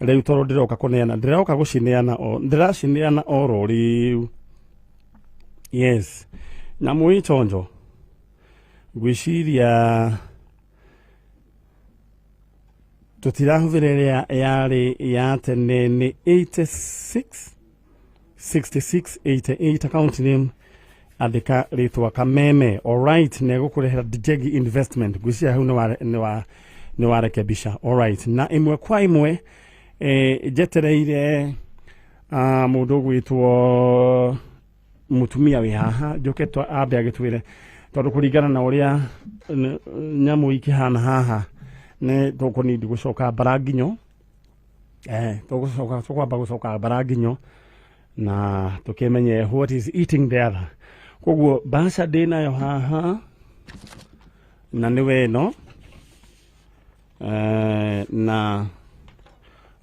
Rĩu tondũ ndĩroka kũneana, ndĩroka gũcineana o ndĩracineana oro rĩu. Yes, nyamũ ĩ chonjo, ngwĩciria tũtirahũthĩra ĩrĩa yarĩ ya tene. Nĩ 86 66 88, account name andĩka rĩtwa Kameme. Alright, nĩ egũkũrehera Jegi Investment. Ngwĩciria hau nĩ warekebisha. Alright, na ĩmwe kwa ĩmwe njetereire mũndũ ũgwĩtwo mũtumia wĩ haha njoke ambe agĩtwĩre, tondũ kũringana na ũrĩa nyamũ ikĩhana haha nĩ tũkũnindi gũcoka mbara nginyo, tũgũcoka tũkwamba gũcoka mbara nginyo na tũkĩmenye what is eating the other. Koguo mbaca ndĩnayo haha na nĩwe ĩno, na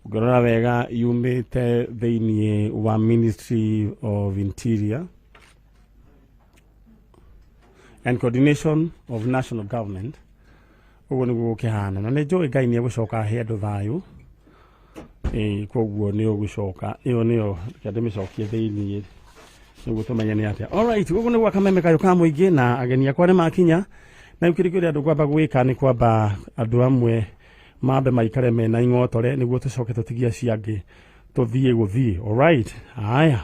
ũngĩrora wega yumĩte thĩinĩ wa Ministry of Interior and Coordination of National Government. Ũguo nĩguo gũkĩhana, na nĩ njũĩ Ngai nĩ egũcoka ahe andũ thayũ. Ĩĩ, koguo nĩ ũgũcoka ĩyo nĩyo, reke ndĩmĩcokie thĩiniĩ nĩguo tũmenye nĩ atĩa. Alright, gũkũ nĩ gwa Kameme Kayũ ka Mũingĩ, na ageni akwa nĩ makinya. Na rĩu kĩndũ kĩrĩa andũ kwamba gwĩka nĩ kwamba andũ amwe mambe maikare mena ing'otore nĩguo tũcoke tũtigie acio angĩ tũthiĩ gũthiĩ. Alright, haya,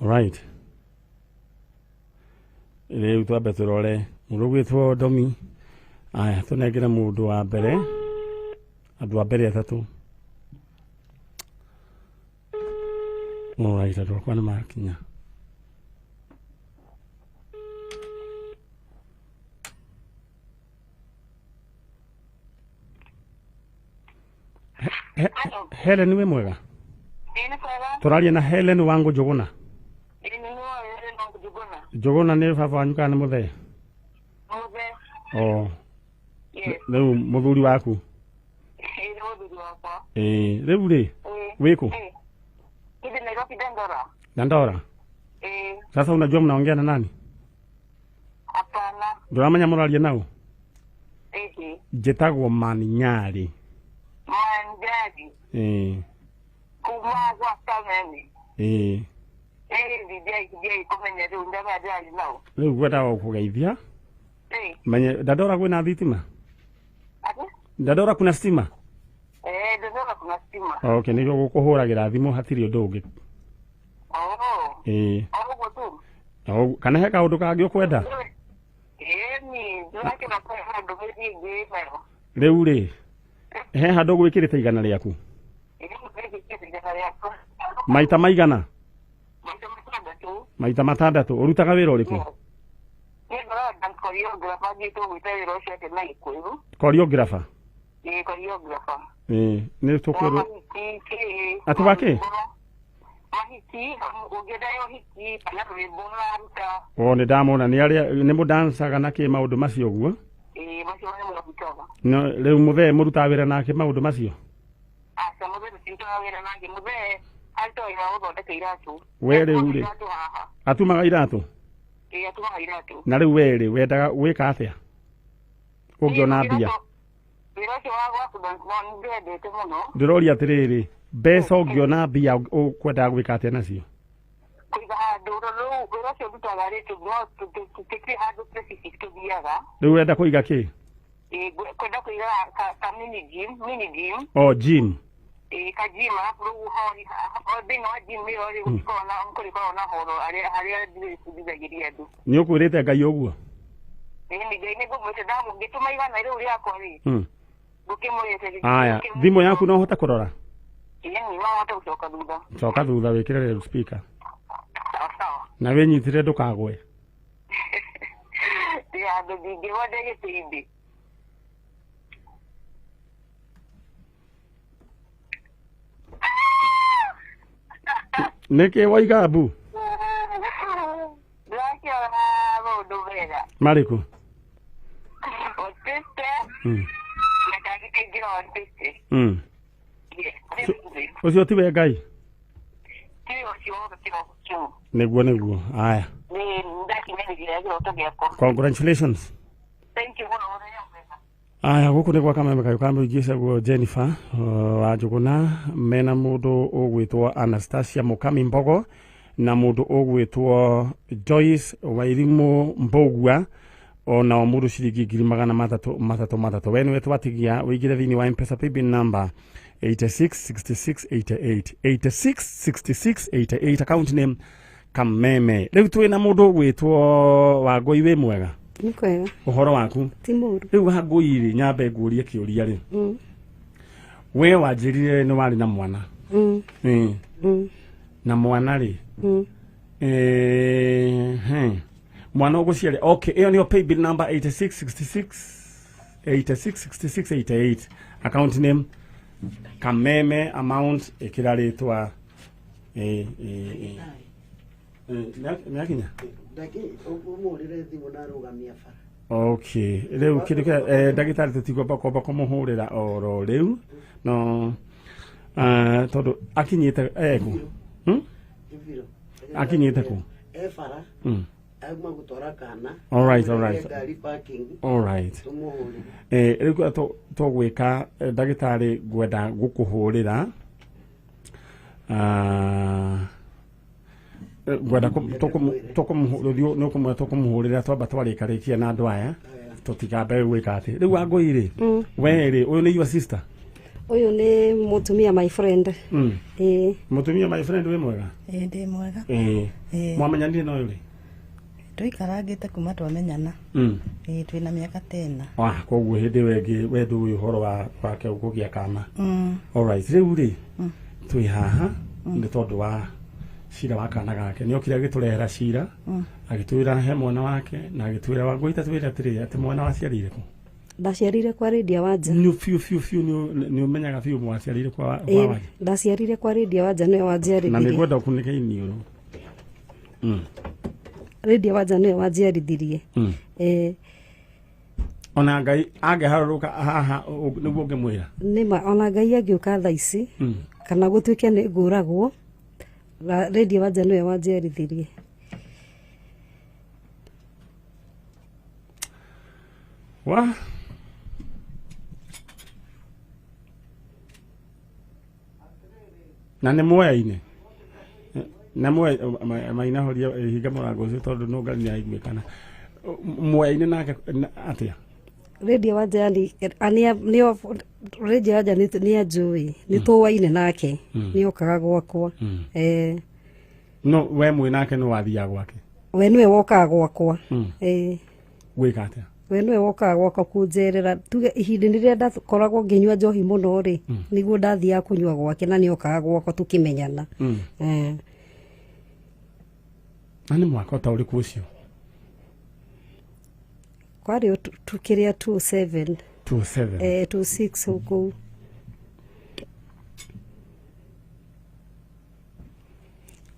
alright, rĩu twambe tũrore mũndũ ũgwĩtwo Domi. Aya, tũnengere mũndũ wa mbere, andũ a mbere atatũ. Alright, andũ akwa nĩ makinya. Halo. Helen, wĩ mwega? Ĩĩ, nĩ kwega. Tũraria na Helen Wangu Njũgũna? Ĩĩ, nĩ niĩ Helen Wangu Njũgũna. Njũgũna nĩ baba wanyu kana nĩ mũthee? Mũthee. O. Yes. Rĩu mũthuri waku? Ĩĩ, nĩ mũthuri wakwa. Ĩĩ, rĩu rĩ, Ĩĩ. wĩkũ? Ĩĩ. Hivi Nairobi Dandora. Dandora? Ĩĩ. Sasa unajua mnaongea na nani? Hapana. Ndũramenya mũraria nau? Ĩĩ. Njĩtagwo Maninyarĩ. Manjari. Ĩĩ. Kuma gwa Kameme. Ĩĩ. Ĩĩ, ndiai kũmenya rĩu ndama ndĩrari nao. Rĩu ngwendaga gũkũgeithia. Ĩĩ. Menye Dandora kwĩna thitima? Ati? Dandora kuna stima? Eh, Dandora kuna stima. Okay, nĩguo gũkũhũragĩra thimũ, hatirĩ ũndũ ũngĩ. Oh. Ĩĩ. O ũguo tu. Kana he kaũndũ kangĩ ũkwenda? Ĩĩ, ni ndĩrakĩona kwĩ handũ ĩngĩ nayo. Rĩu rĩ, he handũ gwĩkĩrĩte 100 rĩaku? Ĩĩ, nĩ 100 rĩakwa. Maita maigana? Maita 6. Maita 6. Ũrutaga wĩra ũrĩkũ? Niĩ ngoragwo dance choreographer, thiĩte gwĩta wĩra ũcio atĩ na Gĩkũyũ. Choreographer? Ĩĩ, choreographer. Ĩĩ, nĩ Wa tũkwĩrwo mahiki kĩ. Atĩ wa kĩ? Mahiki, ũngĩenda ya ũhiki kana rwĩmbo ũraruta. O nĩ ndamona nĩ arĩa nĩ mũdancaga na kĩ maũndũ macio ũguo. Ĩĩ, macio nĩ mũrutaga. No rĩu mũthee mũrutaga wĩra nake maũndũ macio? Aca, mũthee tũtirutaga wĩra nake, mũthee arutaga wĩra wa gũthondeka iratũ. We rĩu rĩ? Iratũ haha. Atumaga iratũ? Ĩĩ, atumaga iratũ. Na rĩu we rĩ, wendaga gwĩka atĩa ũngĩona mbia? Wĩra ũcio wa gwa kũdance no nĩ ndĩwendete mũno. Ndĩroria atĩrĩrĩ, mbeca ũngĩona mbia ũkwendaga gwĩka atĩa nacio? Kũiga handũ, tondũ rĩu wĩra ũcio ndutaga rĩ, no tũtirĩ handũ specific tũthiaga. Rĩu ũrenda kũiga kĩ? Ĩĩ, kwenda kũiga ka mini gym, mini gym. O gym? Ĩĩ, ka gym, arabu rĩu ho thĩinĩ wa gym ĩyo rĩ, gũtikoragwo na kũrĩkoragwo na horo harĩa ndĩrĩbundithagĩria andũ. Nĩ ũkwĩrĩte Ngai ũguo? Ĩĩ, nĩ Ngai nĩ ngũmwĩte, ngĩtũma 100 rĩu rĩakwa rĩ, ngũkĩmwĩte. Aya, thimũ yaku no ũhote kũrora? Ĩĩ, no hote gũcoka thutha. Coka thutha wĩkĩre loudspeaker. Sawa sawa. Na wĩnyitĩre ndũkagwe. Ndĩ handũ ndingĩgwa ndĩ gĩtĩ-inĩ. Nĩkĩ waiga mbu? Ndĩrakĩona maũndũ mega. Marĩkũ? 150. Na kangĩ kaingĩra 150. Yes. Ũcio tiwe Ngai? Ti ũcio kĩroko kĩu. Nĩguo, nĩguo, aya. Nĩ ndakinyanĩria kĩroto gĩakwa. Congratulations. Thank you mũno. Aya gũkũ nĩ gwa Kameme Kayũ ka Mũingĩ icagwo Jennifer wa Njũgũna mena mũndũ ũgwĩtwo Anastasia Mukami Mbogo na mũndũ ũgwĩtwo Joyce Wairimũ Mbũgua ona o mũndũ ciringi 300,300 we nĩwe twatigia wĩingĩre thĩinĩ wa M-Pesa paybill number 866688 866688 account name Kameme. Rĩu twĩna mũndũ ũgwĩtwo Wangũi, wĩ mwega? Nĩ kwega. Ũhoro waku? Ti mũru. Rĩu Wangũi rĩ, nyambe ngũrie kĩũria rĩ, we wanjĩrire nĩ warĩ na mwana. Na mwana rĩ, mwana ũgũciare, okay, ĩyo nĩyo paybill number 8666 866688 account name Kameme, amount ĩkĩra rĩtwa nĩakinya. Ũmũhũrĩre thimũ na arũgamia bara. Okay, rĩu kĩndũ kĩa ndagĩtarĩ tũtigwamba kwamba kũmũhũrĩra oro rĩu no tondũ akinyĩte kũ? Ibiro. Akinyĩte kũ? E bara. Auma gũtwara kana. All right, all right. Ngari parking. All right. Tũmũhũrĩre. Rĩu tũgwĩka ndagĩtarĩ ngwenda gũkũhũrĩra ngwenda tũkũmũhũrĩra twamba twarĩkarĩkia na andũ aya tũtikambe gwĩka atĩ. Rĩu Wangũi rĩ, we rĩ, ũyũ nĩ your sister? Ũyũ nĩ mũtumia my friend. Mũtumia my friend, wĩ mwega? Ĩĩ, ndĩ mwega. Mwamenyanire na ũyũ rĩ? Tũikarangĩte kuma twamenyana. Ĩĩ, twĩna mĩaka 10. Koguo hĩndĩ ĩyo ĩngĩ we ndũĩ ũhoro wake kũgĩa kana. All right, rĩu rĩ twĩ haha nĩ tondũ wa cira wa kana gake. Nĩ okire agĩtũrehera cira, agĩtwĩra he mwana wake na agĩtwĩra Wangũi tatwĩre atĩrĩrĩ atĩ mwana waciarĩire kũ? Ndaciarire kwa Lydia Wanja. Nĩ biũ biũ biũ nĩ ũmenyaga biũ mwaciarĩire kwa Wanja? Ndaciarire kwa Lydia Wanja, nĩwe wanjiarithirie. Na nĩngwenda ũkunĩke iniũrũ. Lydia Wanja nĩwe wanjiarithirie. Ona Ngai angĩharũrũka haha nĩguo ũngĩmwĩra? Nĩma, ona Ngai angĩũka thaa ici kana gũtuĩke nĩ ngũragwo, Lydia Wanja nĩwe wanjiarithirie. Wa na nĩ muoya-inĩ na muoya maina horia hinga mũrango ũcio tondũ no ngari nĩaraiguĩkana. Muoya-inĩ nake atĩa? Lydia Wanja nĩo Lydia Wanja nĩ anjũĩ, nĩ tũwaine nake, nĩokaga gwakwa. No we mwĩ nake nĩ wathiaga gwake? We nĩwe wokaga gwakwa. Gwĩka atĩa? We nĩwe wokaga gwakwa kũnjerera. Tuge ihinda rĩrĩa ndakoragwo ngĩnyua njohi mũno rĩ, nĩguo ndathiaga kũnyua gwake na nĩokaga gwakwa tũkĩmenyana. Na nĩ mwaka ta ũrĩkũ ũcio? Kwarĩ tukĩrĩa 27. 27. 26 huko.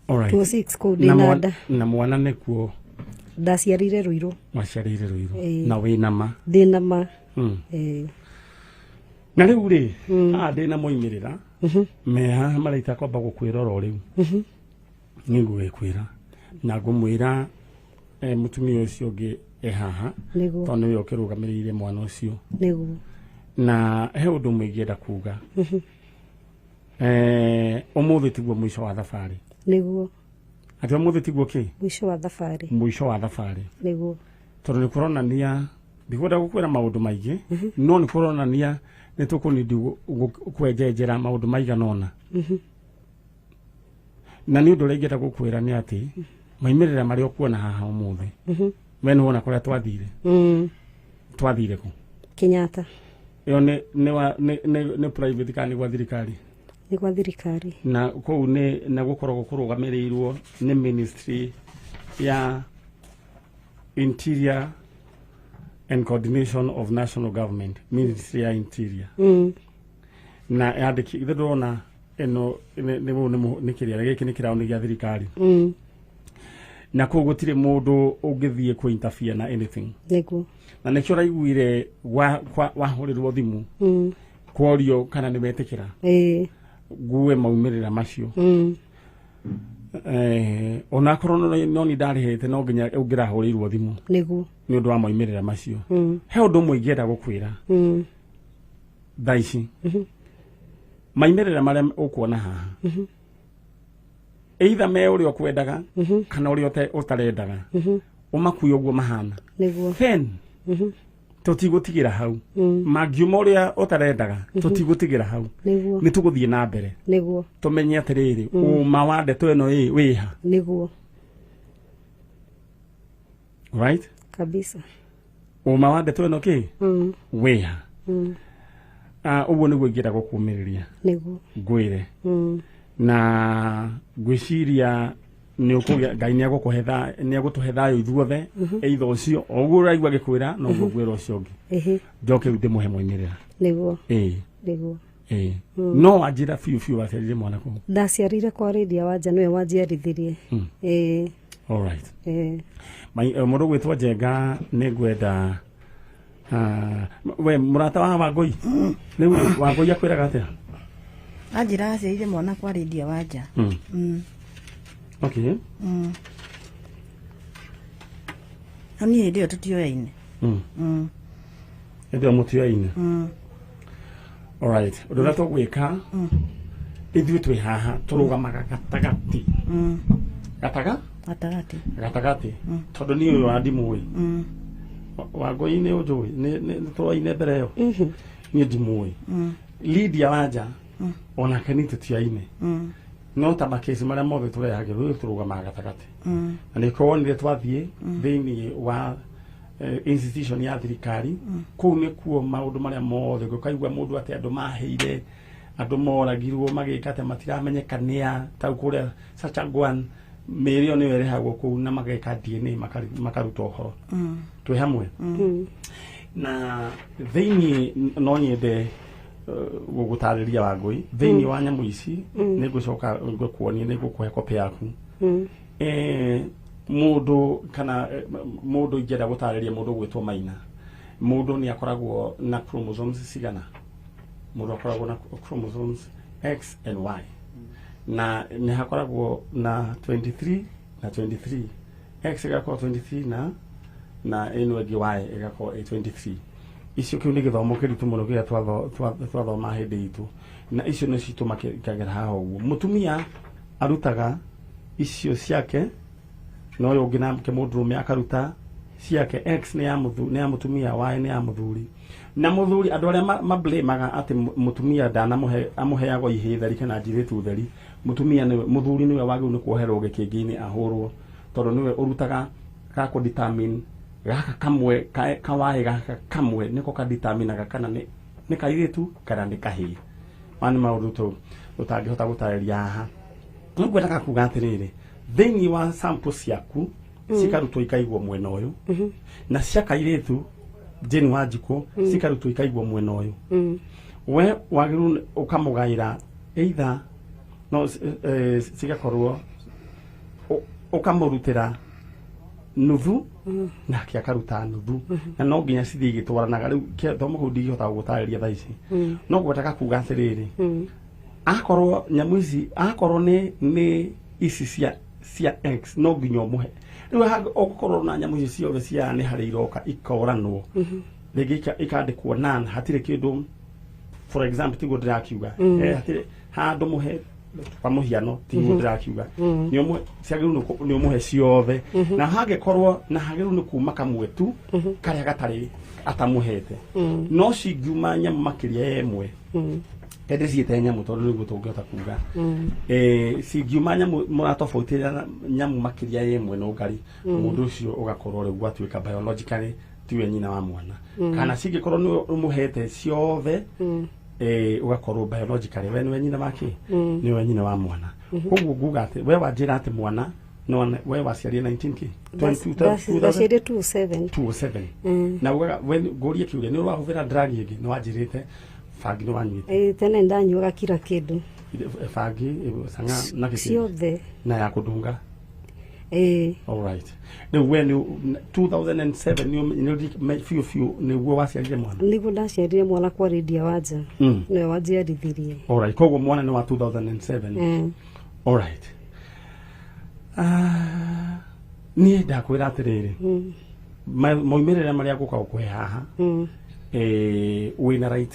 All right. 26 kũu ndĩna nda. Na mwana nĩkuo? Ndaciarire Ruiru. Waciarire Ruiru. Na wĩna ma? Ndĩna ma. Na rĩu rĩ, haha ndĩna moimĩrĩra me haha maraita kwamba gũkwĩra oro rĩu. Nĩngũgĩkwĩra na ngũmwĩra mũtumia ũcio ũngĩ e haha tondũ nĩwe ũkĩrũgamĩrĩire mwana ũcio. Nĩguo. Na he ũndũ ũmwe ingĩenda kuga. Ũmũthĩ tiguo mũico wa thabarĩ. Nĩguo. Atĩ ũmũthĩ tiguo kĩ? Mũico wa thabarĩ. Mũico wa thabarĩ. Nĩguo. Tondũ nĩ kũronania ndikwenda gũkwĩra maũndũ maingĩ, no nĩ kũronania nĩ tũkũnindi kwenjenjera maũndũ maigana ũna. Na nĩ ũndũ ũrĩa ingĩenda gũkwĩra nĩ atĩ maimĩrĩra marĩa ũkuona haha ũmũthĩ, we nĩ wona kũrĩa twathire. Twathire kũ? Kenyatta. Ĩyo nĩ private kana nĩ gwa thirikari? Nĩ gwa thirikari. Na kũu nĩ na gũkoragwo kũrũgamĩrĩirwo nĩ ministry ya Interior and Coordination of National Government, Ministry ya Interior. Na yandĩki ithe ndĩrona ĩno nĩ kĩrĩa gĩkĩ nĩ kĩraũ gĩa thirikari. Na kũu gũtirĩ mũndũ ũngĩthiĩ kũ interfere na anything. Nĩguo. Na nĩkĩo ũraiguire wahũrĩrwo thimũ kworio kana nĩ wetĩkĩra ngue maumĩrĩra macio. Onakorwo no ni ndarĩhĩte no nginya ũngĩrahũrĩirwo thimũ nĩguo nĩ ũndũ wa moimĩrĩra macio. He ũndũ ũmwe ingĩenda gũkwĩra thaa ici, maimĩrĩra marĩa ũkuona haha either me ũrĩa ũkwendaga kana ũrĩa ũtarendaga, ũmakue ũguo mahana. Nĩguo. Then tũtigũtigĩra hau, mangiuma ũrĩa ũtarendaga tũtigũtigĩra hau, nĩguo nĩ tũgũthiĩ na mbere nĩguo tũmenye atĩrĩrĩ ũma wa ndeto ĩno wĩha. Nĩguo. Right? Kabisa. Ũma wa ndeto ĩno kĩ wĩha. Ũguo nĩguo ingĩenda gũkũmĩrĩria. Nĩguo. Ngwĩre. Na ngwĩciria nĩ ũkũgĩa Ngai nĩ egũtũhe thayũ ithuothe, either ũcio o ũguo ũraigua ngĩkwĩra no ũguo ngwĩra ũcio ũngĩ. Njoke rĩu ndĩmũhe moimĩrĩra. Nĩguo. Nĩguo. No wanjĩra biũ biũ waciarire mwana kũ? Ndaciarire kwa Lydia Wanja, nĩwe wanjiarithirie. All right. Mũndũ gwĩtwo Njenga nĩ ngwenda we mũrata wa Wangũi, rĩu Wangũi akwĩraga atĩa? Anjĩra aciarire mwana kwa Lydia Wanja. Okay. No niĩ hĩndĩ ĩyo tũtioyaine. Hĩndĩ ĩyo mũtioyaine. All right. Ũndũ ũrĩa tũgwĩka, ithuĩ twĩ haha tũrũgamaga gatagatĩ. Gataga? Gatagatĩ. Gatagatĩ. Tondũ niĩ ũyũ wa ndimũĩ. Wangũi nĩ ũnjũĩ, nĩ tũroine mbere ĩyo. Niĩ ndimũĩ. Lydia Wanja onake nĩ tũtioyaine. No ta makesi marĩa mothe tũrehagĩrwo rĩu tũrũgamaga gatagatĩ. Na nĩkĩo wonire twathiĩ thĩinĩ wa institution ya thirikari, kũu nĩkuo maũndũ marĩa mothe ũkaigua mũndũ atĩ andũ maheire, andũ moragirwo magĩka atĩ matiramenyeka nĩa, tau kũrĩa Sachangwan mĩĩrĩ ĩyo nĩyo ĩrehagwo kũu na mageka DNA makaruta ũhoro. Twĩ hamwe. Na thĩinĩ no nyende gũgũtarĩria Wangũi, thĩinĩ wa nyamũ ici nĩ ngũcoka ngũkuonie, nĩ ngũkũhe copy yaku. Mũndũ kana mũndũ ingĩenda gũtarĩria mũndũ gwĩtwo Maina, mũndũ nĩ akoragwo na chromosomes cigana? Mũndũ akoragwo na chromosomes X and Y, na nĩ hakoragwo na 23 na 23. X ĩgakorwo 23 na ĩno ĩngĩ Y ĩgakorwo ĩ 23. Icio kĩu nĩ gĩthomo kĩritũ mũno kĩrĩa twathoma hĩndĩ itũ, na icio nĩcio itũmakĩgera haha ũguo. Mũtumia arutaga icio ciake, na ũyũ ũngĩ nake mũndũrũme akaruta ciake. X nĩ ya mũtumia, Y nĩ ya mũthuri. Na mũthuri andũ arĩa mablamaga atĩ mũtumia ndanamũhe amũheagwo ihĩĩ theri kana njirĩtu theri, mũtumia nĩwe, mũthuri nĩwe wagĩrĩirwo nĩ kuoherwo gĩkĩngĩ-inĩ ahũrwo, tondũ nĩwe ũrutaga ga kũ determine gaka kamwe ka Y gaka kamwe nĩko ka determinaga kana nĩ kairĩtu kana nĩ kahĩĩ. Maya nĩ maũndũ tũtangĩhota gũtarĩria haha. No ngwendaga kuga atĩrĩrĩ, thĩinĩ wa sample ciaku cikarutwo ikaigwo mwena ũyũ, na cia kairĩtu Jane Wanjikũ cikarutwo ikaigwo mwena ũyũ. We wagĩrĩirwo ũkamũgaĩra either no cigakorwo ũkamũrutĩra nuthu nake akaruta nuthu, na no nginya cithiĩ igĩtwaranaga. Rĩu gĩthomo kĩu ndingĩhota gũgũtarĩria thaa ici, no ngwendaga kuga atĩrĩrĩ, akorwo nyamũ ici akorwo nĩ ici cia X no nginya ũmũhe. Rĩu ũgũkorwo na nyamũ ici ciothe cia nĩ harĩa iroka ikoranwo, rĩngĩ ikandĩkwo none, hatirĩ kĩndũ. For example, tiguo ndĩrakiuga, hatirĩ handũ mũhe kwa mũhiano, tiguo ndĩrakiuga, nĩ ũmũhe ciagĩrĩirwo nĩ ũmũhe ciothe, na hangĩkorwo na hagĩrĩirwo nĩ kuma kamwe tu karĩa gatarĩ atamũhete, no cingiuma nyamũ makĩria ya ĩmwe, ende ciĩte nyamũ tondũ nĩguo tũngĩhota kuga, cingiuma nyamũ mũratofautĩra nyamũ makĩria ya ĩmwe no ngari, mũndũ ũcio ũgakorwo rĩu gwatuĩka biologically tiwe nyina wa mwana, kana cingĩkorwo nĩ ũmũhete ciothe, ũgakorwo biologically we nĩwe nyina wake, nĩwe nyina wa mwana. Koguo nguga atĩ we wanjĩra atĩ mwana no we waciarire 19 k 2007 207, na ugaga we ngũrie kĩũria nĩ ũrahũthĩra drug ĩngĩ, nĩ wanjĩrĩte bangi nĩ wanyuĩte. Tene ndanyuaga kila kĩndũ, bangi sanga na kĩndũ ciothe na ya kũdunga. All right. Rĩu we nĩ 2007 nĩ biũ biũ nĩguo waciarire mwana? Nĩguo ndaciarire mwana kwa Lydia Wanja, nĩwe wanjiarithirie. All right. Koguo mwana nĩ wa 2007. All right. Niĩ ndakwĩra atĩrĩrĩ, moimĩrĩra marĩa ngũka gũkũhe haha, wĩna right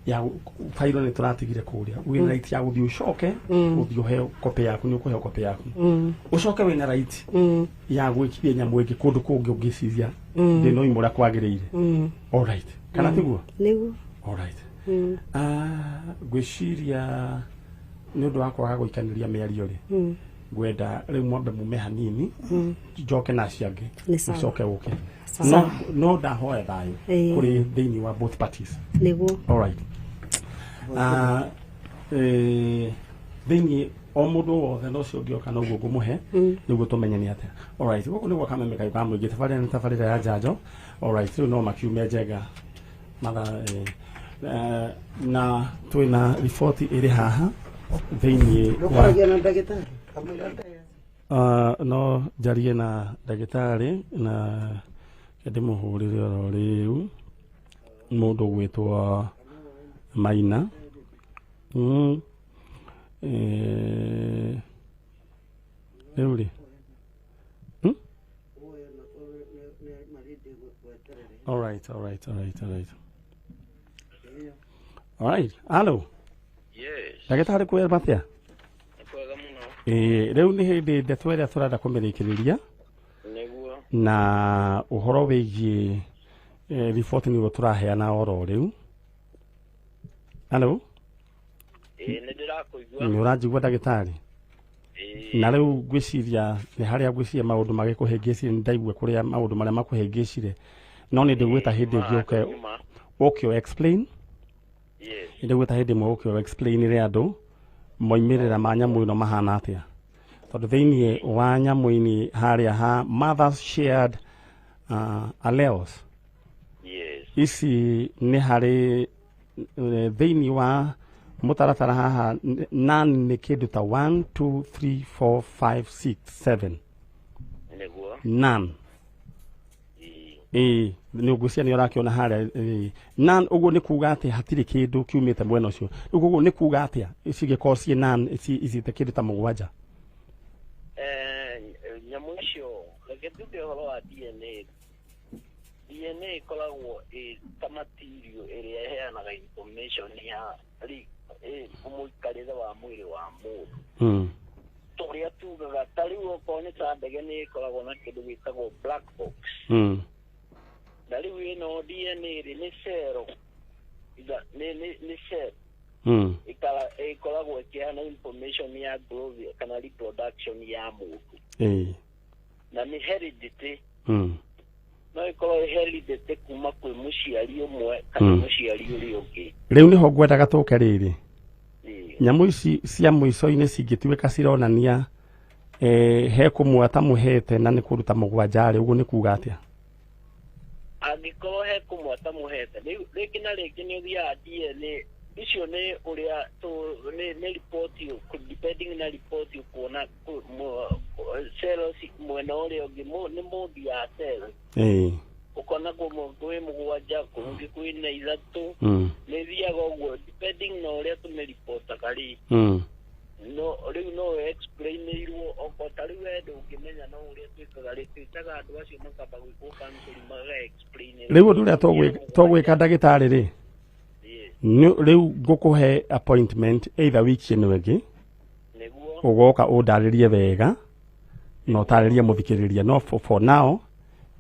ya failo nĩ tũratigire kũrĩa, wĩna right ya gũthiĩ ũcoke ũthiĩ ũheo copy yaku, nĩ ũkũheo copy yaku, ũcoke wĩna right ya gwĩkithia nyamũ ĩngĩ kũndũ kũngĩ ũngĩciria thĩna ũyũ ũrĩa kwagĩrĩire. All right, kana tiguo? Nĩguo. All right. Ngwĩciria nĩ ũndũ wa kwaga gũikanĩria mĩario rĩ, ngwenda rĩu mwambe mume hanini, njoke na acio angĩ, Nĩ sawa. ũcoke ũke. Sawa. No ndahoya thayũ kũrĩ thĩinĩ wa both parties. Nĩguo. All right. Thĩinĩ o mũndũ wothe na ũcio ũngĩ oka noguo ngũmũhe nĩguo tũmenye nĩ atĩa. All right, gũkũ nĩguo Kameme Kayũ ka mũingĩ, tabarĩra nĩ tabarĩra ya njanjo. All right, rĩu no makiume njenga mathaa na twĩna riboti ĩrĩ haha thĩinĩ wa Ndũkwaragia na ndagĩtarĩ kamũira ndaya. No njarie na ndagĩtarĩ na ndĩmũhũrĩre oro rĩu, mũndũ ũgwĩtwo Maina. Rĩu rĩ, All right, all right, all right, all right. All right, hello. Yes. Ndagĩtarĩ kwĩ atĩa? Nĩ kwega mũno. Rĩu nĩ hĩndĩ ndeto ĩrĩa tũrenda kũmĩrĩkĩrĩria. Nĩguo. Na ũhoro wĩgiĩ riboti nĩguo tũraheana oro rĩu. Hello? Ĩĩ, nĩ ndĩrakũigua. Nĩ ũranjigua ndagĩtarĩ? Ĩĩ. Na rĩu ngwĩciria nĩ harĩa ngwĩciria maũndũ magĩkũhĩngĩcire, nĩ ndaigua kũrĩa maũndũ marĩa makũhĩngĩcire, no nĩ ndĩgwĩta hĩndĩ ĩngĩ ũke ũke ũ explain. Yes. Nĩ ndĩgwĩta hĩndĩ ĩmwe ũke ũ explain ĩre andũ moimĩrĩra ma nyamũ ĩno mahana atĩa, tondũ thĩinĩ wa nyamũ-inĩ harĩa ha mothers shared alleles. Yes. Ici nĩ harĩ thĩinĩ wa mũtaratara haha nan nĩ kĩndũ ta 1 2 3 4 5 6 7. Nĩguo. Nan ĩĩ nĩ ũngwĩciria nĩ ũrakĩona harĩa nan, ũguo nĩ kuga atĩ hatirĩ kĩndũ kiumĩte mwena ũcio. Rĩu ũguo nĩ kuga atĩa cigĩkorwo ciĩ nan icite kĩndũ ta mũgwanja? Nyamũ icio, reke tuge ũhoro wa DNA. DNA ĩkoragwo ĩ ta material ĩrĩa ĩheanaga information ya mũikarĩre wa mwĩrĩ wa mũndũ. Tũrĩa tugaga ta rĩu okorwo nĩ ta ndege nĩ ĩkoragwo na kĩndũ gĩtagwo black box. Na rĩu ĩno DNA rĩ nĩ cell, nĩ cell ĩkoragwo ĩkĩheana information ya growth kana reproduction ya mũndũ. Na nĩ heredity. No ĩkorwo heredity kuma kwĩ mũciari ũmwe kana mũciari ũrĩa ũngĩ. Rĩu nĩho ngwendaga tũke rĩrĩ, nyamũ ici cia mũico-inĩ cingĩtuĩka cironania he kũmwe atamũhete na nĩ kũndũ ta mũgwanja rĩ, ũguo nĩ kuga atĩa? Angĩkorwo he kũmwe atamũhete, rĩngĩ na rĩngĩ nĩ ũthiaga DNA icio nĩ ũrĩa nĩ report, depending na report ũkuona cells mwena ũrĩa ũngĩ nĩ mũndi ya cell. Ũkona kwĩ mũgwanja, kũngĩ kwĩna ithatũ, nĩ ĩthiaga ũguo depending na ũrĩa tũmĩripotaga rĩ. No rĩu no explainirwo okorwo ta rĩu we ndũngĩmenya, no ũrĩa twĩkaga rĩ, twĩtaga andũ acio makamba gwĩkwo counseling maga explain. Rĩu ũndũ ũrĩa tũgwĩka ndagĩtarĩ rĩ, rĩu ngũkũhe appointment either wiki ĩno ĩngĩ, ũgoka ũndarĩrie wega na ũtarĩrie mũthikĩrĩria, no for now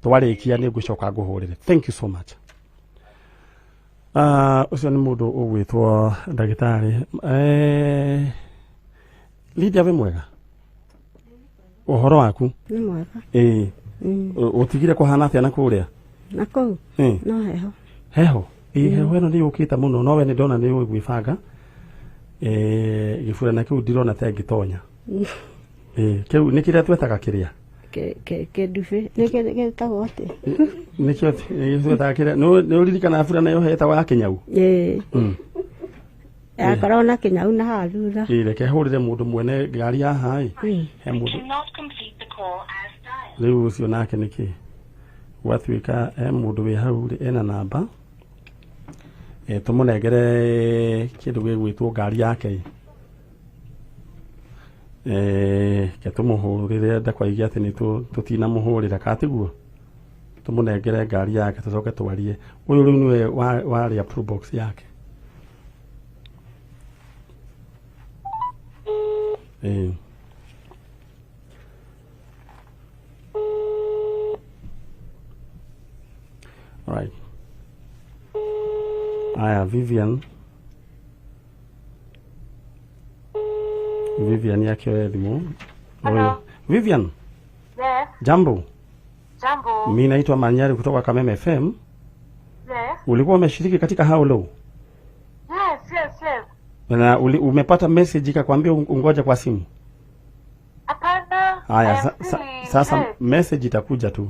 twarĩkia nĩ ngũcoka ngũhũrĩre. Thank you so much. Ũcio nĩ mũndũ ũgwĩtwo ndagĩtarĩ. Lydia, wĩ mwega? Ũhoro waku? Nĩ mwega. Ĩĩ. Ũtigire kũhana atĩa na kũrĩa? Na kũu? No heho. Heho? Ĩĩ, heho ĩno nĩ yũkĩte mũno, no we nĩ ndona nĩ ũĩ gwĩbanga. Gĩburana kĩu ndirona ta ĩngĩtonya. Kĩu nĩ kĩrĩa twetaga kĩrĩa? Kĩndubi. Nĩ gĩtagwo atĩa? Nĩkĩo twetaga kĩrĩa. Nĩ ũririkanaga burana ĩyo hetagwo ya kĩnyau? Ĩĩ. Yakoragwo na kĩnyau na haha thutha. Ĩĩ, reke hũrĩre mũndũ mwene ngari haha ĩ. He mũndũ. Rĩu ũcio nake nĩkĩ? Gwatuĩka he mũndũ wĩ hau rĩ ena namba. Tũmũnengere kĩndũ gĩgwĩtwo ngari yake. Ke tũmũhũrĩre ndakwaige atĩ nĩ tũtinamũhũrĩra katiguo tũmũnengere ngari yake tũcoke twarie. Ũyũ rĩu nĩwe warĩa Probox yake. All right. Aya, Vivian. Vivian yake thimũ. Hello. Vivian. Yes. Jambo. Jambo. Mimi naitwa Manyari kutoka Kameme FM. Yes. Ulikuwa umeshiriki katika How Low? Yes, yes, yes. Na umepata message ikakwambia ungoja kwa simu? Hapana. Haya, sasa message itakuja tu.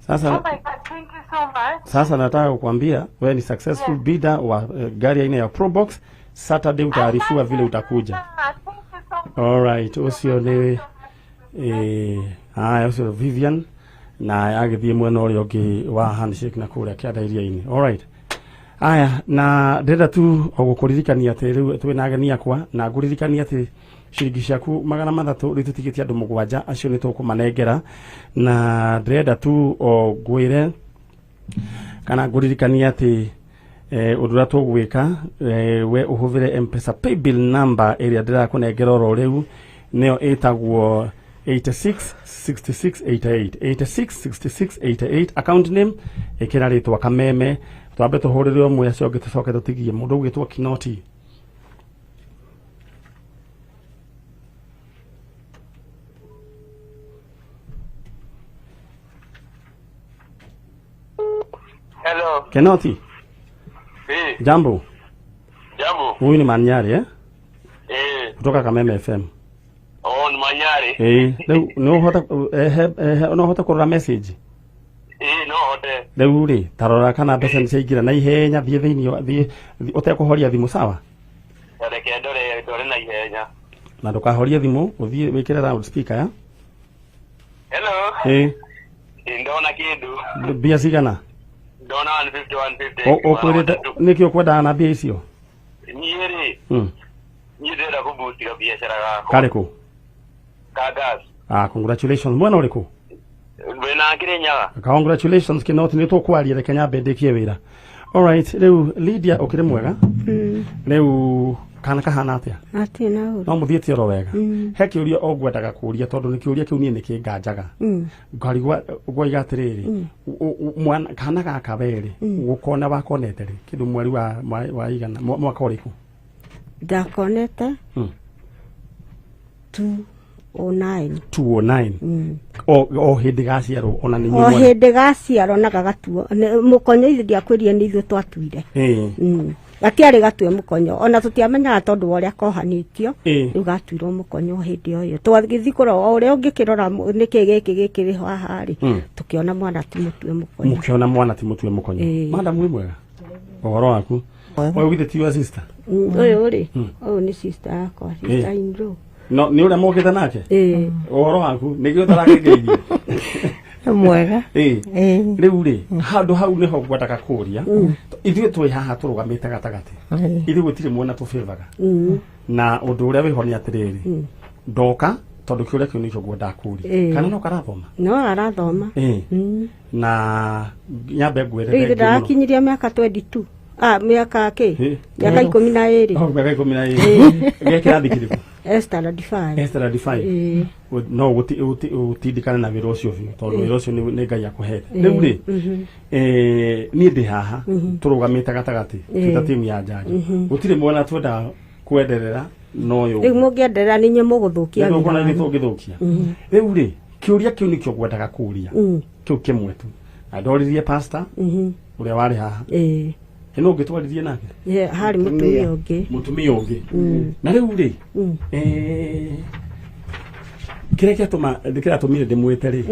Sasa, oh my God, thank you so much. Sasa nataka kukuambia wewe ni successful bidder wa gari aina ya Probox. Saturday utaarifiwa vile utakuja. All right, ucio ni haya ucio Vivian na agithie mwena uria ungi wa handshake na kuria kianda iria-ini. All right. Aya, na ndĩrenda tu ogukuririkania ati riu twina ageni akwa na nguririkania ati ciringi ciaku 300 riu tutigitie andu 7 acio ni tukumanengera, na ndĩrenda tu o ngwire kana nguririkania ati undu uria tugwika we uhuthire M-Pesa paybill number iria ndirakunengera oro riu niyo itagwo 866688 866688 account name ikira ritwa Kameme. Twambe tuhurire umwe acio angi tucoke tutigie mundu ugwitwo Kinoti. Hello. Kinoti. Eh. Jambo. Jambo. Huyu ni Manyari eh? Eh. Kutoka Kameme FM. Oh, ni Manyari. Eh, leo no hota no hota kurora message. Eh, no hote. Rĩu rĩ tarora kana mbeca nĩ ciaingĩra na ihenya, thiĩ thĩinĩ thiĩ ũtekũhoria thimũ, sawa? Reke ndore na ihenya. Na ndũkahorie thimũ, ũthiĩ wĩkĩre loud speaker ya. Hello. Eh. Ndona kĩndũ. Mbia cigana? Ndona 150 150. Ũkwĩrĩte nĩkĩ ũkwendaga na mbia icio? Niĩ rĩ. Niĩ ndĩrenda kũboost biacara gakwa. Karĩkũ? Ka gas. Ah, congratulations. Mwena ũrĩkũ? Wena Kirinyaga. Congratulations Kinoti, nĩ tũkwaria reke nyambe ndĩkie wĩra. All right, rĩu Lydia ũkĩrĩ mwega? Rĩu kana kahana atĩa? Atĩ na ũru. No mũthiĩte oro wega. He kĩũria o ngwendaga kũũria tondũ nĩ kĩũria kĩu niĩ nĩ kĩnganjaga. Ngarigwa ngwoiga atĩrĩrĩ, mwana kana gaka werĩ gũkona wakonete rĩ kĩndũ mweri wa igana mwaka ũrĩkũ? Ndakonete 209. 209. O hĩndĩ gaciarwo ona nĩ o hĩndĩ gaciarwo na gagatuo mũkonyo ithe ndiakwĩrie nĩ ithuĩ twatuire. Gatiarĩ gatue mũkonyo ona tũtiamenyaga tondũ wa ũrĩa kohanĩtio, rĩu gatuirwo mũkonyo hĩndĩ o ĩyo. Twagĩthiĩ kũrora o ũrĩa ũngĩkĩrora nĩkĩ gĩkĩ gĩkĩrĩ haha rĩ, tũkĩona mwana ti mũtue mũkonyo. Mũkĩona mwana ti mũtue mũkonyo. Madam wĩ mwega? Ũhoro waku? Ũyũ githĩ ti your sister? Ũyũ rĩ, ũyũ nĩ sister yakwa, sister in law. No ni uria mokite nake? Ũhoro waku nĩkĩo ũtarakĩngeithia? Mwega. Rĩu rĩ handũ hau nĩho ngwendaga kũũria. Ithuĩ twĩ haha tũrũgamĩte gatagatĩ, ithuĩ gũtirĩ mwena tũbĩvaga, na ũndũ ũrĩa wĩho nĩ atĩrĩrĩ, ndoka tondũ kĩũria kĩu nĩkĩo ngwendaga kũũria. Kana no karathoma? No arathoma. Na nyambe ngwĩre rĩu ndarakinyiria mĩaka 22. Ah, miaka kĩ? Miaka 12. Oh, miaka 12. Gä kĩrathi kĩrĩkũ? Standard 5. Standard 5. No gũtindĩkana na wĩra ũcio biũ tondũ wĩra ũcio nĩ Ngai akũhete. Rĩu rĩ, niĩ ndĩ haha tũrũgamĩte gatagatĩ twĩ ta timu ya njanjo. Gũtirĩ mwena twendaga kwenderera no ũyũ. Rĩu mũngĩenderera nĩ inyuĩ mũgũthũkia. Nĩ ũkuona nĩ tũngĩthũkia. Rĩu rĩ, kĩũria kĩu nĩkĩo ngwendaga kũũria. Kĩu kĩmwe tu. Na ndoririe pastor ũrĩa warĩ haha. Ĩno ũngĩtwarithie nake? Harĩ mũtumia ũngĩ. Mũtumia ũngĩ. Na rĩu rĩ, kĩrĩa kĩratũmire ndĩmwĩte rĩ,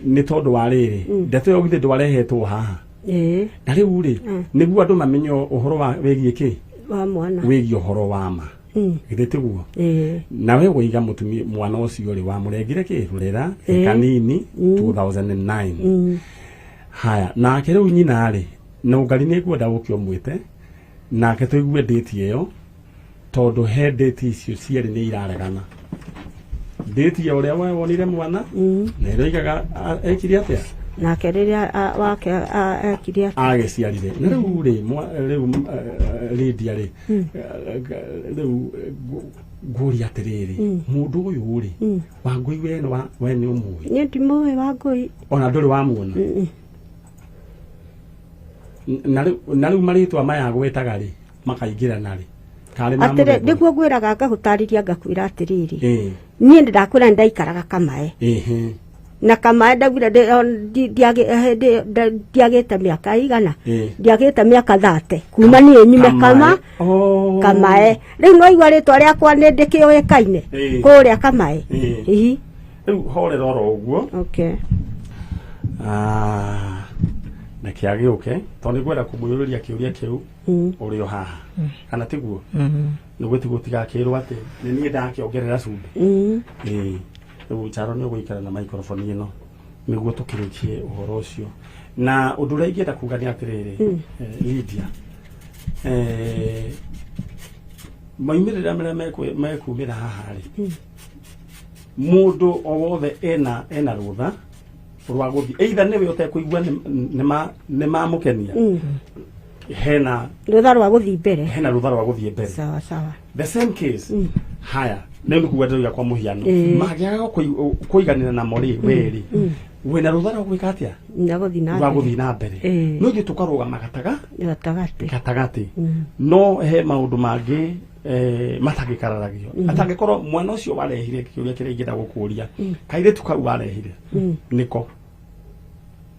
nĩ tondũ wa rĩrĩ, ndeto ĩyo githĩ ndwarehetwo haha. Na rĩu rĩ, nĩguo andũ mamenye ũhoro wa wĩgiĩ kĩ? Wa mwana. Wĩgiĩ ũhoro wa ma. Githĩ tiguo? Nawe woiga mũtumia mwana ũcio rĩ wamũrengire kĩ? Rũrĩra kanini 2009. Haya, nake rĩu nyina rĩ, na ũngari nĩ ngwenda gũkĩ ũmwĩte nake tũigue date ĩyo tondũ he date icio cierĩ nĩ iraregana. Ndĩti ya ũrĩa we wonire mwana na ĩroigaga ekire atĩa Nake rĩrĩa wake ekire atĩa? Agĩciarire. Na rĩu rĩ, rĩu Lydia rĩ, rĩu ngũria atĩrĩrĩ, mũndũ ũyũ rĩ, Wangũi, we we nĩ ũmũĩ? Niĩ ndimũĩ Wangũi. Ona ndũrĩ wamuona? Na rĩu marĩtwa maya gwetaga rĩ, makaingĩrana rĩ, karĩ ma Atĩrĩ, mũthemba ũrĩkũ? Nĩguo ngwĩraga, ngagũtarĩria, ngakwĩra atĩrĩrĩ, niĩ nĩ ndakwĩra nĩ ndaikaraga Kamae. Na Kamae ndaugire ndiagĩte mĩaka igana, ndiagĩte mĩaka 30 kuma niĩ nyume Kamae. Kama Oh. Kamae. Rĩu no igua rĩtwa rĩakwa nĩ ndĩkĩũĩkaine kũrĩa Kamae. Hihi. Rĩu horera oro ũguo. Okay. Ah, reke agĩũke, tondũ nĩngwenda kũmũiyũrĩria kĩũria kĩu ũrĩ o haha, kana tiguo? Nĩguo tiguo tigakĩrwo atĩ nĩ niĩ ndakĩongerera cumbĩ. Ĩĩ, rĩu Charo, nĩ ũgũikara na microphone ĩno nĩguo tũkĩrĩkie ũhoro ũcio. Na ũndũ ũrĩa ingĩenda kuga nĩ atĩrĩrĩ, Lydia, maumĩrĩra marĩa mekumĩra haha rĩ, mũndũ o wothe ena rũtha rwa gũthiĩ, either nĩwe ũtekũigua nĩ mamũkenia, hena rũtha rwa gũthiĩ mbere. Hena rũtha rwa gũthiĩ mbere. Sawa sawa. The same case, haya, rĩu nĩ kuga ndĩroiga kwa mũhiano, mangĩaga kũiganĩra namo rĩ, we rĩ, wĩna rũtha rwa gwĩka atĩa? Na gũthiĩ na rwa mbere. Gũthiĩ na mbere. No ithuĩ tũkarũgama gataga gatagatĩ. Gatagatĩ. No he maũndũ mangĩ matangĩkararagio, atangĩkorwo mwana ũcio warehire kĩũria kĩrĩa ingĩenda gũkũria, kairĩtu kau warehire nĩko?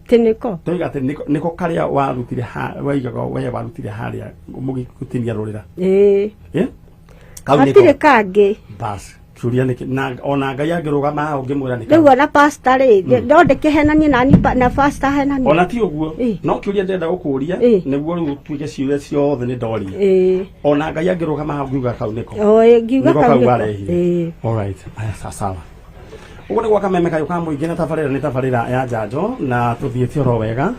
Tĩ nĩko. Toiga atĩ nĩko karĩa warutire waigaga we warutire harĩa mũgĩtinia rũrĩra? Eh? Kau nĩko? Hatirĩ kangĩ. Bas, kĩũria nĩkĩ na ona Ngai angĩrũgama haha ũngĩmwĩra nĩ Rĩu ona pastor rĩ, no ndĩkĩhenanie nani na pastor henanie? Ona ti ũguo, no kĩũria ndĩrenda gũkũria, nĩguo rĩu tuĩke ciũria ciothe nĩ ndoria, ona Ngai angĩrũgama haha ũngiuga kau nĩko? O ĩ, ngiuga nĩko kau kau nĩko. warehire. Alright, aya, sawa. Ũguo nĩ gwaka meme kayũ ka mũingĩ, na tabarĩra nĩ tabarĩra ya njanjo, na tũthiĩte oro wega.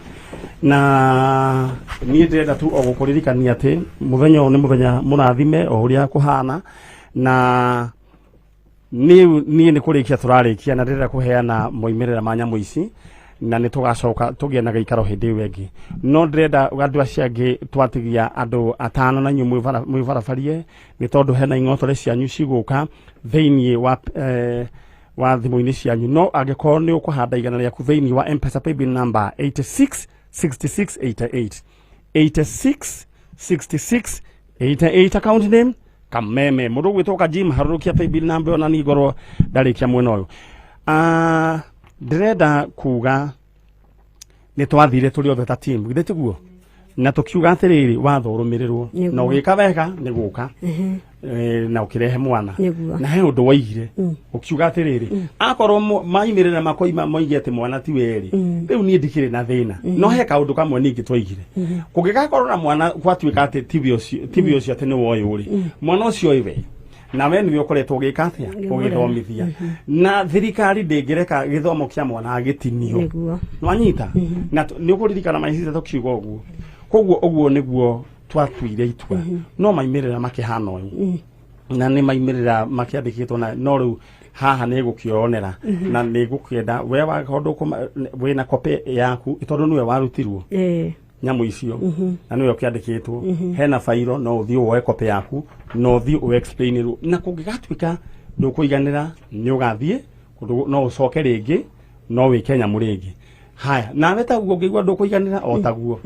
Na niĩ ndĩrenda tu o gũkũririkania atĩ mũthenya ũyũ nĩ mũthenya mũrathime o ũrĩa kũhana, na niĩ nĩ kũrĩkia tũrarĩkia, na ndĩrenda kũheana moimĩrĩra ma nyamũ ici, na nĩ tũgacoka tũgĩe na gĩikaro hĩndĩ ĩyo ĩngĩ. No ndĩrenda andũ acio angĩ twatigia andũ atano na inyuĩ mwĩbarabarie, nĩ tondũ hena ing'otore cianyu cigũka thĩinĩ wa thimũ-inĩ cianyu. No angĩkorwo nĩ ũkũhanda 100 rĩaku thĩinĩ wa M-Pesa paybill number 86 66 88, 86 66 88, account name Kameme, mũndũ ũgwĩtwo Kajim, harũrũkia paybill number ĩyo na niĩ ngorwo ndarĩkia mwena ũyũ. Ah, ndĩrenda kuga nĩ twathire tũrĩ othe ta team, githĩ tiguo? Na tũkiuga atĩrĩrĩ, watho ũrũmĩrĩrwo. Na ũgĩka wega nĩ gũka na ũkĩrehe mwana. Na he ũndũ waigire, ũkiuga atĩrĩrĩ, akorwo maimĩrĩra makoima moige atĩ mwana ti werĩ, rĩu niĩ ndikĩrĩ na thĩna. No he kaũndũ kamwe ningĩ twaigire, kũngĩgakorwo na mwana gwatuĩka atĩ tiwe ũcio, tiwe ũcio, atĩ nĩ woyũ rĩ, mwana ũcio ĩwe na we nĩwe ũkoretwo ũgĩka atĩa? Ũgĩthomithia, na thirikari ndĩngĩreka gĩthomo kĩa mwana gĩtinio. Nwanyita na nĩ ũkũririkana maicita tũkiuga ũguo. Koguo ũguo nĩguo twatuire itua, no maimĩrĩra makĩhana ũyũ, na nĩ maimĩrĩra makĩandĩkĩtwo, na no rĩu haha nĩ gũkĩonera, na nĩ gũkĩenda we wakorwo wĩna copy yaku, tondũ nĩwe warutirwo nyamũ icio, na nĩwe ũkĩandĩkĩtwo hena fairo, no ũthiĩ woe copy yaku na ũthiĩ ũ-explainĩrwo. Na kũngĩgatuĩka ndũkũiganĩra, nĩ ũgathiĩ kũndũ, no ũcoke rĩngĩ, no wĩke nyamũ rĩngĩ. Haya, nawe taguo ũngĩigua ndũkũiganĩra, o taguo.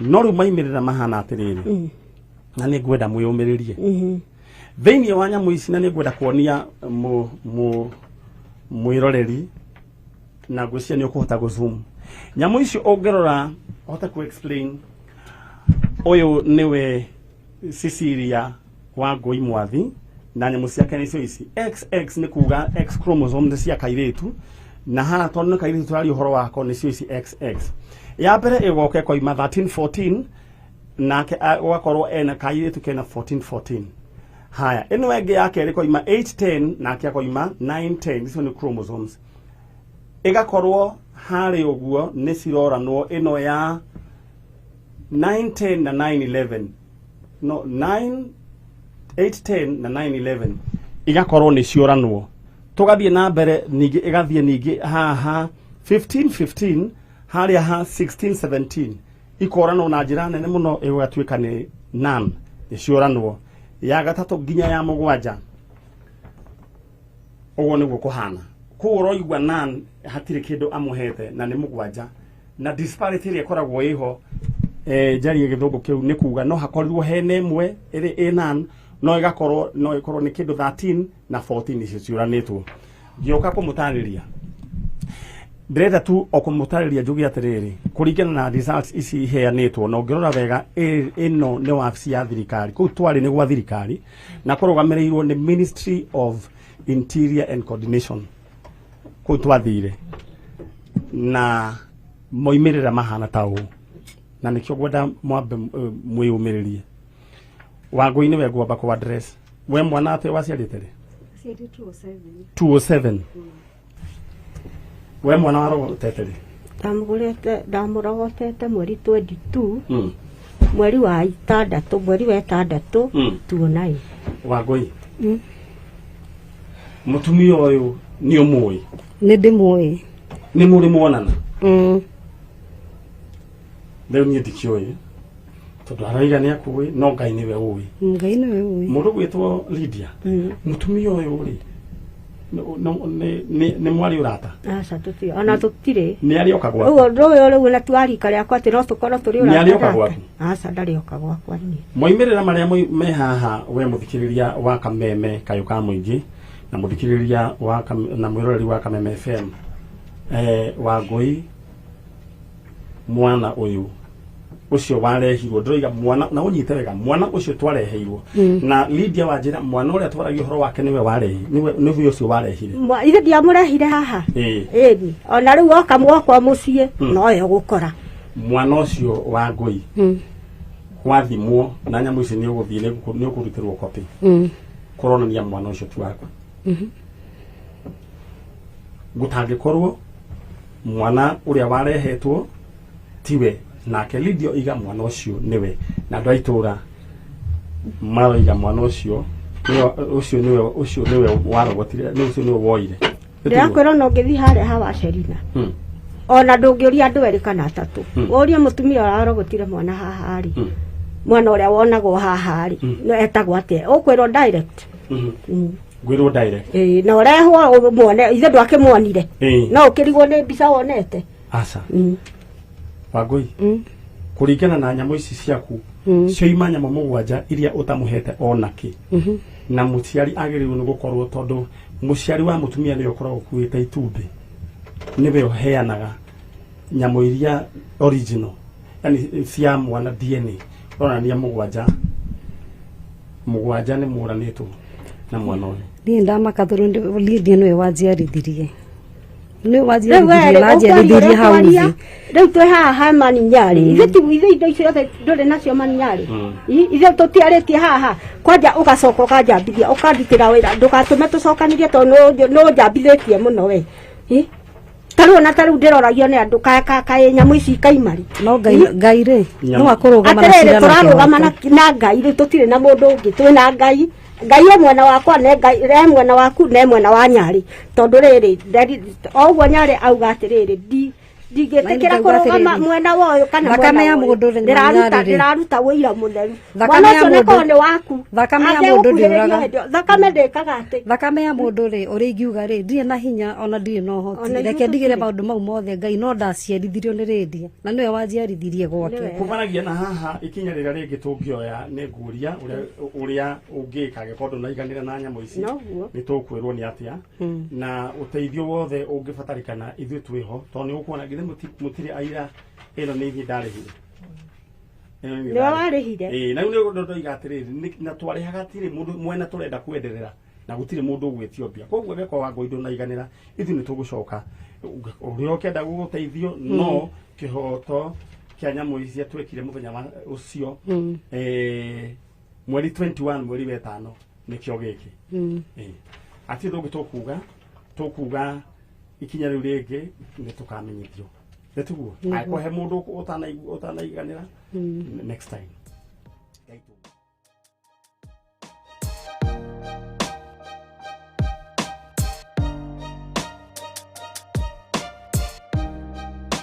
No rĩu maimĩrĩra mahana atĩrĩrĩ, na nĩ ngwenda mwĩyũmĩrĩrie thĩinĩ wa nyamũ ici, na nĩ ngwenda kuonia mwĩroreri, na ngwĩciria nĩ ũkũhota gũ-zoom nyamũ icio ũngĩrora ũhote ku explain. Ũyũ nĩwe Cecilia Wangũi Mwathi, na nyamũ ciake nĩcio ici. XX nĩ kuga X chromosome nĩ cia kairĩtu, na haha tondũ nĩ kairĩtu tũraria ũhoro wako, nĩcio ici XX. Ya mbere ĩgoka ĩkoima 13 14, nake gũgakorwo ena kairĩtu kena 14 14. Haya, ĩno ĩngĩ ya kerĩ koima 8 10, nake akoima 9 10. Icio nĩ chromosomes. Ĩgakorwo harĩ ũguo nĩ ciroranwo, ĩno ya 9 10 na 9 11, no 9 8 10 na 9 11 igakorwo nĩ cioranwo. Tũgathiĩ na mbere ningĩ ĩgathiĩ ningĩ haha 15 15 harĩa ha 16 17 ikoranwo na njĩra nene mũno ĩgatuĩka nĩ nan ĩcioranwo ya gatatũ nginya ya mũgwanja. Ũguo nĩguo kũhana. Koguo ũroigua nan hatirĩ kĩndũ amũhete na nĩ mũgwanja, na disparity ĩrĩa ĩkoragwo ĩho njarie gĩthũngũ kĩu nĩ kuga no hakorirwo hena ĩmwe ĩrĩ ĩ nan, no ĩgakorwo no ĩkorwo nĩ kĩndũ 13 na 14 icio ciũranĩtwo. Ngĩũka kũmũtarĩria, ndĩrenda tu o kũmũtarĩria njuge atĩrĩrĩ, kũringana na results ici iheanĩtwo, na ũngĩrora wega ĩno nĩ wabici ya thirikari, kũu twarĩ nĩ gwa thirikari na kũrũgamĩrĩirwo nĩ Ministry of Interior and Coordination. Kũu twathire na moimĩrĩra mahana ta ũũ, na nĩkĩo ngwenda mwambe mwĩyũmĩrĩrie. Wangũi nĩwe ngwamba kũ address. We mwana atĩ waciarĩte rĩ? 207. We mwana warogotete rĩ? Ndamũgũrĩte, ndamũrogotete mweri 22 mweri wa itandatũ, mweri wa ĩtandatũ 29. Wangũi, mũtumia ũyũ nĩ ũmũĩ? Nĩ ndĩmũĩ. Nĩ mũrĩ muonana? Rĩu niĩ ndikĩũĩ tondũ araiga nĩ akũĩ, no Ngai nĩwe ũĩ. Ngai nĩwe ũĩ. Mũndũ gwĩtwo Lydia, mũtumia ũyũ rĩ nĩ mwarĩ ũrata? Aca, tũtirĩ, ona tũtirĩ. Nĩ arĩoka gwaku? Ũguo ndũĩ rĩu na twarika rĩakwa atĩ no tũkorwo tũrĩ ũrata. Nĩ arĩoka gwaku? Aca, ndarĩoka gwakwa niĩ. Moimĩrĩra marĩa me haha, we mũthikĩrĩria wa Kameme Kayũ ka Mũingĩ na mũthikĩrĩria wa na mwĩroreri wa Kameme FM, Wangũi mwana ũyũ ũcio warehirwo, ndĩroiga mwana na ũnyite wega, mwana ũcio twareheirwo na Lydia wanjĩra mwana ũrĩa twaragia ũhoro wake nĩwe warehi, nĩwe ũcio warehire. Ithe ndiamũrehire haha. Ĩni, ona rĩu oka mwakwa mũciĩ nowe ũgũkora mwana ũcio Wangũi gwathimwo na nyamũ ici nĩ ũgũthiĩ nĩ ũkũrutĩrwo copy kũronania mwana ũcio ti waku. Gũtangĩkorwo mwana ũrĩa warehetwo tiwe, nake Lydia iga mwana ũcio nĩwe, na andũ a itũũra maroiga mwana ũcio ũcio nĩwe, ũcio nĩwe warogotire, nĩ ũcio nĩwe woire. Ndĩrakwĩra ona ũngĩthiĩ harĩa ha Wacerina, ona ndũngĩũria andũ erĩ kana atatũ, ũrie mũtumia ũrĩa warogotire mwana haha rĩ, mwana ũrĩa wonagwo haha rĩ etagwo atĩa, ũkwĩrwo direct. Ngwĩrwo direct. Ĩĩ, na ũrehwo ũmuone, ithe ndwakĩmuonire, no ũkĩrigwo nĩ mbica wonete. Aca. Wangũi, kũringana na nyamũ ici ciaku cioima nyamũ mũgwanja iria ũtamũhete onakĩ, na mũciari agĩrĩirwo nĩ gũkorwo, tondũ mũciari wa mũtumia nĩwe ũkoragwo ũkuĩte itumbĩ, nĩwe ũheanaga nyamũ iria original, yani cia mwana DNA, ũronania mũgwanja, mũgwanja nĩ mũranĩtwo na mwana ũyũ. Niĩ ndamaka tondũ Lydia nĩwe wanjiarithirie. Nĩwe wanjiarithirie na anjiarithirie hau thĩ. Rĩu twĩ haha ha Maninyarĩ, ithuĩ ti ithuĩ indo icio ciothe ndũrĩ nacio Maninyarĩ, ithuĩ tũtiarĩtie haha kwanja, ũgacoka ũkanjambithia ũkandutĩra wĩra, ndũgatũme tũcokanĩrie tondũ nĩ ũnjambithĩtie mũno we. Ta rĩu ona ta rĩu ndĩroragio nĩ andũ kaĩ nyamũ ici ikaima rĩ. No Ngai rĩ no akũrũgama na cira. Atĩrĩrĩ, tũrarũgama na Ngai rĩu, tũtirĩ na mũndũ ũngĩ, twĩ na Ngai. Ngai e mwena wakwa, ne Ngai e mwena waku, ne mwena wa Nyarĩ, tondũ rĩrĩ o ũguo Nyarĩ auga atĩrĩrĩ, ndingĩtĩkĩra kũrũgama mwena wa ũyũ kana mwena wa ũyũ, ndĩraruta ũira mũtheru. Mwana ũcio nĩkorwo nĩ waku, thakame ya mũndũ ndĩũraga, thakame ndĩkaga atĩ, thakame ya mũndũ rĩ, ũrĩa ingiuga rĩ, ndirĩ na hinya ona ndirĩ na ũhoti, reke ndigĩre maũndũ mau mothe Ngai, no ndaciarithirio nĩ Lydia na nĩwe wanjiarithirie gwake. Kumanagia na haha ikinya rĩrĩa rĩngĩ tũngĩoya nĩ nguria ũrĩa ũngĩka angĩkorwo ndũnaiganĩra na nyamũ ici, nĩ tũkwĩrwo nĩ atĩa, na ũteithio wothe ũngĩbatarĩkana ithuĩ twĩho, tondũ nĩ ũkuona githĩ mũtirĩ aira, ĩno nĩ ithuĩ ndarĩhire. Nĩwe warĩhire. Ĩĩ, na rĩu nĩ ndoiga atĩrĩrĩ, na twarĩhaga hatirĩ mũndũ mwena tũrenda kwenderera, na gũtirĩ mũndũ ũgwĩtio mbia. Koguo angĩkorwo Wangũi ndũnaiganĩra, ithuĩ nĩ tũgũcoka ũrĩa ũkĩenda gũgũteithio, no kĩhoto kĩa nyamũ ici twekire mũthenya wa ũcio, mweri 21 mweri wa ĩtano nĩkĩo gĩkĩ. Atirĩ ũndũ ũngĩ tũkuga ikinya rĩu rĩngĩ nĩ tũkamenyithio. Nĩ tiguo? Angĩkorwo he mũndũ ũtanaiganĩra, next time.